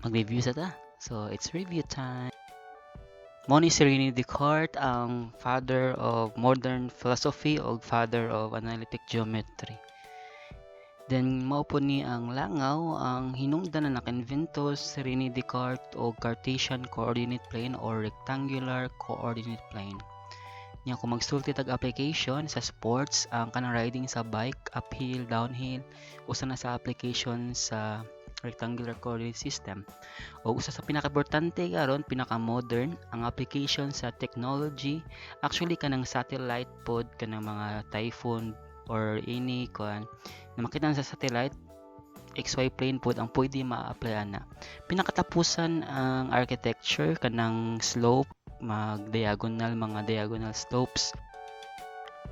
Mag-review sa ta. So, it's review time. Mao ni si Rene Descartes, ang father of modern philosophy o father of analytic geometry. Then mao po ni ang langaw, ang hinungdan na naka-invento si Rene Descartes og Cartesian coordinate plane or rectangular coordinate plane. Nya kung magsulti tag application sa sports, ang kanang riding sa bike, uphill, downhill, usa na sa application sa rectangular coordinate system. O usa sa pinakaimportante karon, pinaka-modern ang application sa technology, actually kanang satellite pod, kanang mga typhoon or any kuan na makita sa satellite, XY plane pod ang pwede ma-apply ana. Pinakatapusan ang architecture, kanang slope, mag diagonal, mga diagonal slopes.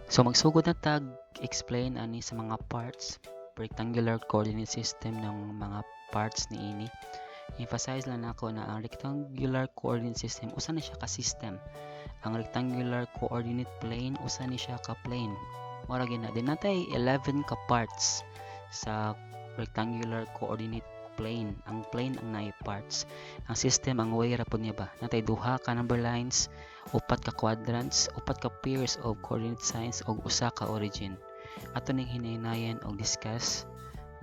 So magsugod na tag explain ani sa mga parts, rectangular coordinate system ng mga parts niini. Emphasize lang nako na ang rectangular coordinate system, usa na siya ka system. Ang rectangular coordinate plane, usa ni siya ka plane. Mao ra gyud na. Then natay 11 ka parts sa rectangular coordinate plane. Ang plane ang naay parts. Ang system ang way ra pud niya ba. Natay duha ka number lines, upat ka quadrants, upat ka pairs of coordinate signs ug usa ka origin. Ato ning hinaynayan og discuss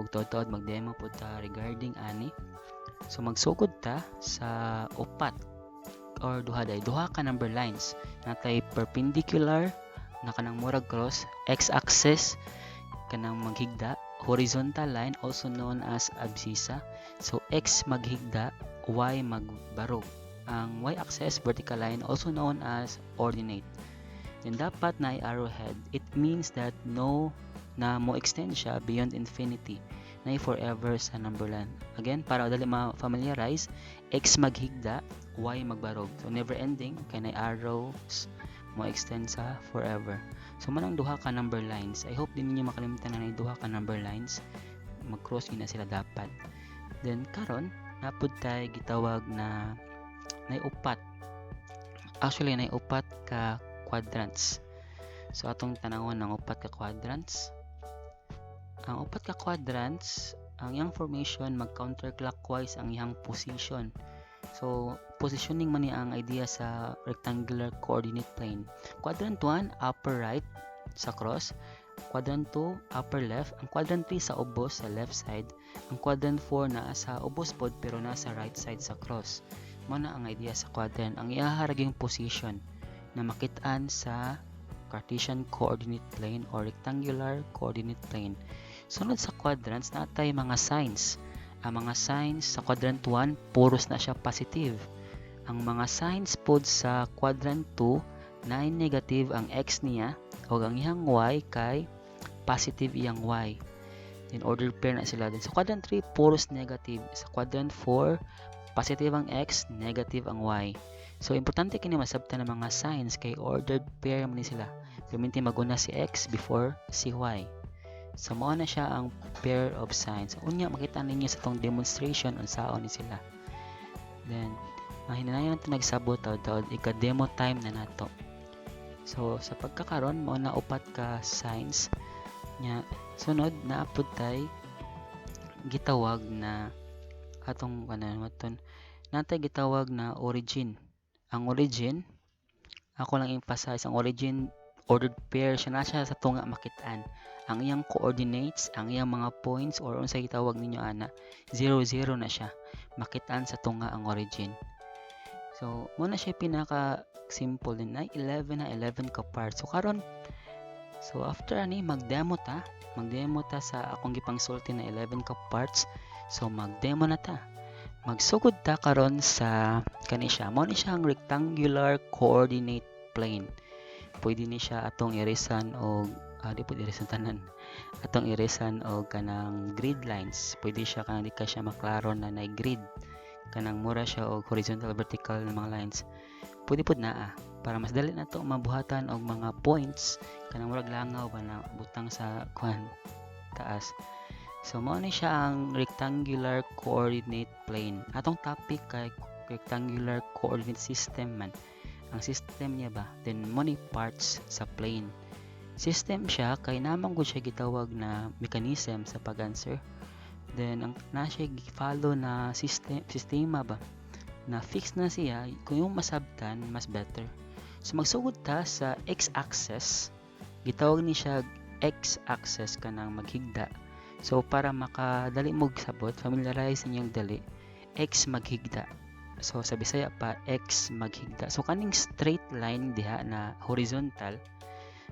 ug tuod-tuod mag-demo pud ta regarding ani. So magsugod ta sa upat or duha day, duha ka number lines. Natay perpendicular na kanang murag cross, x-axis kanang maghigda, horizontal line also known as abscissa. So x maghigda, y magbarog. Ang y-axis, vertical line, also known as ordinate. Then dapat na arrowhead. It means that no na mo extend siya beyond infinity na forever sa number line. Again, para dali ma-familiarize, x maghigda, y magbarog. So never ending kay na arrows mo extend sa forever. So manang duha ka number lines. I hope di ninyo makalimtan na duha ka number lines. Mag-cross na sila dapat. Then karon napud tay gitawag na nay upat. Actually, nay upat ka quadrants. So atong tanawon ang upat ka quadrants. Ang upat ka quadrants, ang iyang formation, mag counterclockwise ang iyang position. So positioning man ni ang idea sa rectangular coordinate plane. Quadrant 1, upper right sa cross. Quadrant 2, upper left. Ang quadrant 3 sa ubos sa left side. Ang quadrant 4 naa sa ubos pod pero nasa right side sa cross. Mao na ang idea sa quadrant. Ang iyaha ra yung position na makitaan sa Cartesian coordinate plane or rectangular coordinate plane. Sunod sa quadrants, natay mga signs. Ang mga signs sa quadrant 1, puros na siya positive. Ang mga signs pod sa quadrant 2, 9 negative ang x niya o ang iyang y kay positive iyang y. In order pair na sila. Then sa quadrant 3, puros negative. Sa quadrant 4, positive ang x, negative ang y. So importante kini masabtan ng mga signs kay ordered pair man ni sila. Perminti maguna si x before si y. So mao na siya ang pair of signs. Unya makita ninyo sa tong demonstration unsaon ni sila. Then ang hinanayon nato nagsabot taud-taud, ika-demo time na nato. So sa pagkakaron, mao na upat ka signs nya. Sunod naa pud tay gitawag na atong ano aton natay gitawag na origin. Ang origin, ako lang emphasize ang origin, ordered pair siya na siya sa tunga makitaan. Ang iyang coordinates, ang iyang mga points or unsa gitawag ninyo ana, 0 0 na siya. Makitaan sa tunga ang origin. So, mao na siya pinaka simple din na 11 na 11 ka parts. So karon, so after ani magdemo ta, magdemo ta sa akong gipangsulti na 11 ka parts. So magdemo na ta. Magsugod ta karon sa kani siya. Mao ni siya ang rectangular coordinate plane. Pwede ni siya atong irisan og di pwede irisan tanan. Atong irisan og kanang grid lines. Pwede siya kanang di ka siya maklaro na nay grid. Kanang mura siya og horizontal, vertical na mga lines. Pwede pud naa para mas dali na to mabuhatan og mga points, kanang murag langaw ba na butang sa kuan taas. So mao ni siya ang rectangular coordinate plane. Atong topic kay rectangular coordinate system man. Ang system niya ba? Then mo ni parts sa plane. System siya kay naman gud siya gitawag na mechanism sa pag-answer. Then ang na siya follow na system, sistema ba na fix na siya. Kung yung masabtan, mas better. So magsugod ta sa x-axis. Gitawag ni siya x-axis, kanang maghigda. So para makadali mo sabot, familiarize ninyong dali, x maghigda. So sa Bisaya pa, x maghigda. So kaning straight line diha na horizontal,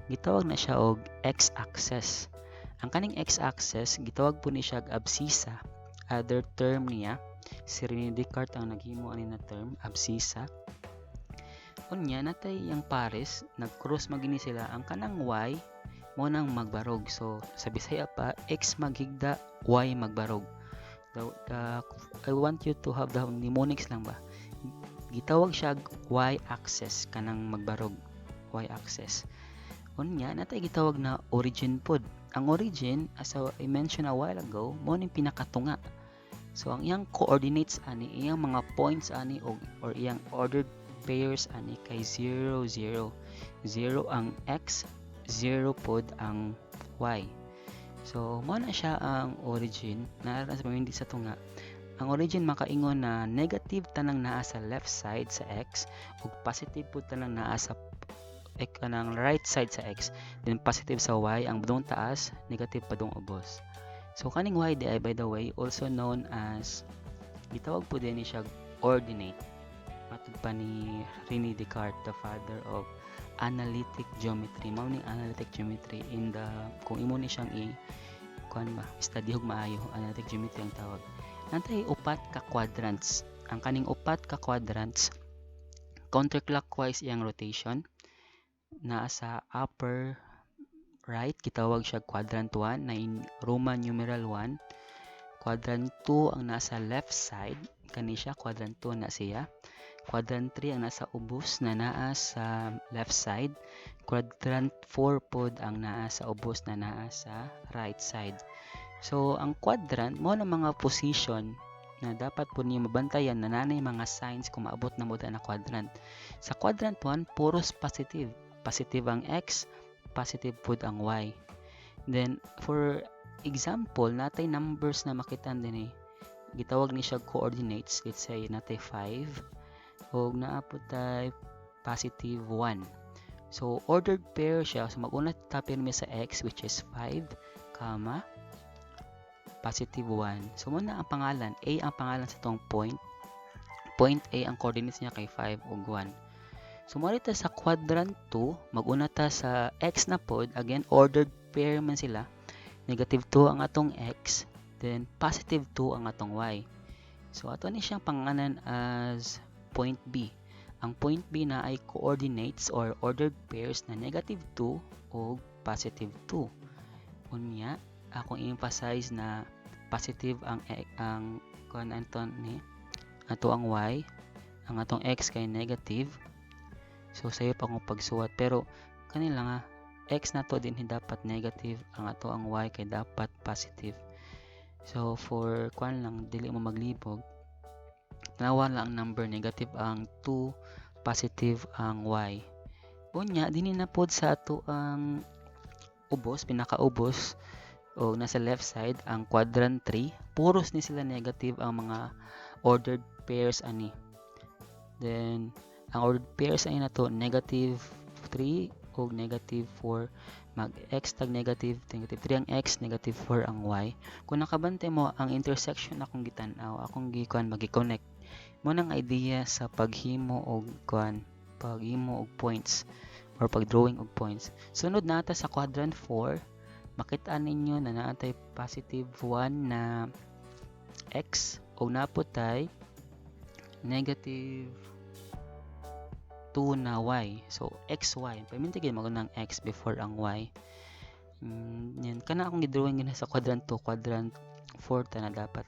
gitawag na siya og x-axis. Ang kaning x-axis, gitawag po ni siya og abscissa. Other term niya, si Rene Descartes ang naghimo ani na term, abscissa. Unya natay yang pares, nag-cross magini sila. Ang kanang y mo nang magbarog. So sa Bisaya pa, x maghigda, y magbarog. The I want you to have the mnemonics lang ba. Gitawag siya y-axis, kanang magbarog, y-axis. Unya natay gitawag na origin pod. Ang origin, as I mentioned a while ago, mo ning pinakatunga. So ang iyang coordinates ani, iyang mga points ani og or iyang ordered pairs ani kay 0 0. 0 ang x, 0 pod ang y. So mo na siya ang origin naa sa pamindi sa tunga. Ang origin makaingon na negative tanang naa sa left side sa x ug positive pud tanang naa sa kanang right side sa x, then positive sa y ang padung taas, negative padung ubos. So kaning y di ay, by the way, also known as, gitawag po din ni siya ordinate, matud pa ni Rene Descartes, the father of analytic geometry. Mao ning analytic geometry in the kung imo ni siyang i kuan ba, study og maayo, analytic geometry ang tawag. Natay upat ka quadrants. Ang kaning upat ka quadrants, counterclockwise iyang rotation. Naa sa upper right, gitawag siya quadrant 1 na in Roman numeral 1. Quadrant 2 ang nasa left side, kani siya, quadrant 2 na siya. Quadrant 3 ang nasa ubos na naa sa left side. Quadrant 4 pod ang naa sa ubos na naa sa right side. So ang quadrant mo na mga position na dapat po niyo mabantayan na nanay mga signs kung maabot na mo na quadrant. Sa quadrant 1, puros positive. Positive ang x, positive pud ang y. Then for example, natay numbers na makita din eh. Gitawag ni siya coordinates. Let's say natay 5 ug naa pud tay positive 1. So ordered pair siya. So mag-una ta pirmi sa x, which is 5, comma positive 1. So muna ang pangalan, A ang pangalan sa tong point. Point A, ang coordinates niya kay 5 ug 1. So mo ta sa quadrant 2, mag-una ta sa x na pod, again ordered pair man sila. Negative 2 ang atong x, then positive 2 ang atong y. So ato ni siyang pangalan as point B. Ang point B na ay coordinates or ordered pairs na negative 2 o positive 2. Unya, akong i-emphasize na positive ang kuan anton ni ato ang y, ang atong x kay negative. So sayo pa akong pagsuwat, pero kanila nga x na to din dapat negative, ang ato ang y kay dapat positive. So for kuan lang, dili mo maglibog, tanawa lang ang number, negative ang 2, positive ang y. Unya dinhi na pod sa ato ang ubos, pinakaubos o nasa left side, ang quadrant 3, puros ni sila negative ang mga ordered pairs ani. Then ang ordered pairs ay nato negative 3 o negative 4. Mag x tag negative, negative 3 ang x, negative 4 ang y. Kung nakabantay mo ang intersection akong gitan-aw, akong gikuan, magi-connect mo nang idea sa paghimo og kuan, paghimo og points or pag-drawing og points. Sunod nata sa quadrant 4, makita ninyo na naatay positive 1 na x o naputay negative 2 na y. So, x, y. Paminti mo ng x before ang y. Yan. Kana akong gi-drawing gina sa quadrant 2, quadrant 4 ta na dapat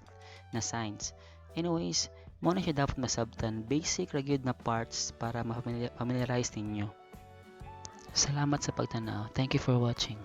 na signs. Anyways, mo na siya dapat masabtan. Basic ra gyud na parts para ma-familiarize ninyo. Salamat sa pagtanaw. Thank you for watching.